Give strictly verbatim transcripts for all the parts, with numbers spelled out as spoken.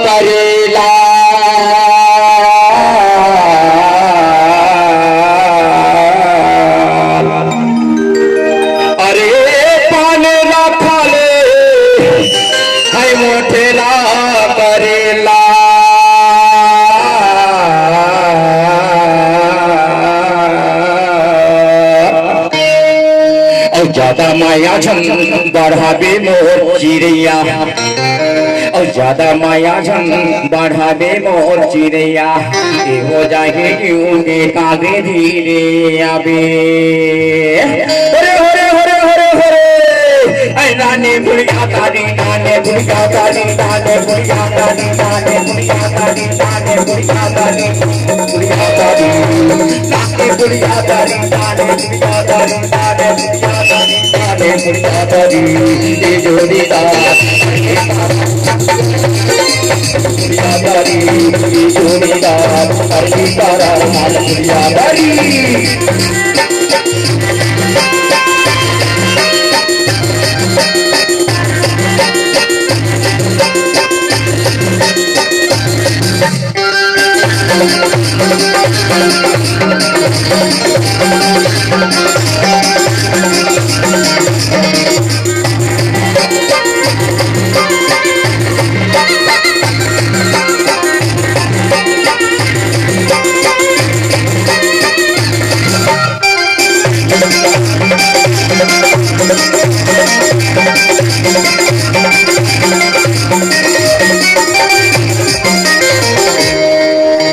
करेला। अरे पान ला खा ले, है मोठे ला करेला। अउ ज्यादा माया झन बढ़ाबे मोर चिरैया, अउ ज्यादा माया झन बढ़ाबे मोर चिरैया, ए हो जाही ड्यूटी कागे धीरे आबे। हरे, हरे, हरे, हरे, हरे। ऐ नानी बुढ़िया दादी, नानी बुढ़िया दादी, नानी बुढ़िया दादी, नानी बुढ़िया दादी, नानी बुढ़िया दादी, बुढ़िया दादी, नानी बुढ़िया दादी, नानी बुढ़िया दादी, नानी बुढ़िया दादी, नानी बुढ़िया दादी, ये जोड़ीदार। बुढ़िया दादी, ये जोड़ीदार, अरे तारा माल बुढ़िया दादी।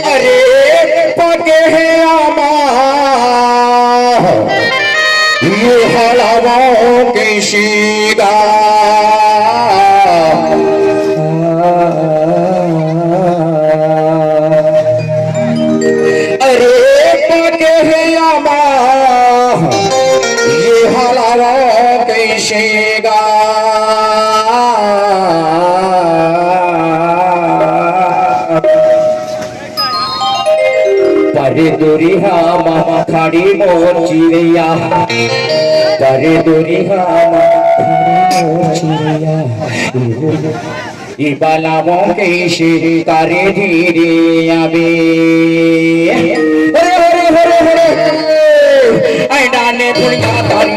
अरे पके हे आमा, ये हलावा के शीगा। अरे पके हे आमा, ये हलावा के शीगा। परे दुरिहा म खड़ी मोर चिरैया, परे दुरिहा म खड़ी मोर चिरैया। ई बाला मोर कइसे करे धीरे आबे। हरे, हरे, हरे, हरे। ऐ डाले बुढ़िया दारी,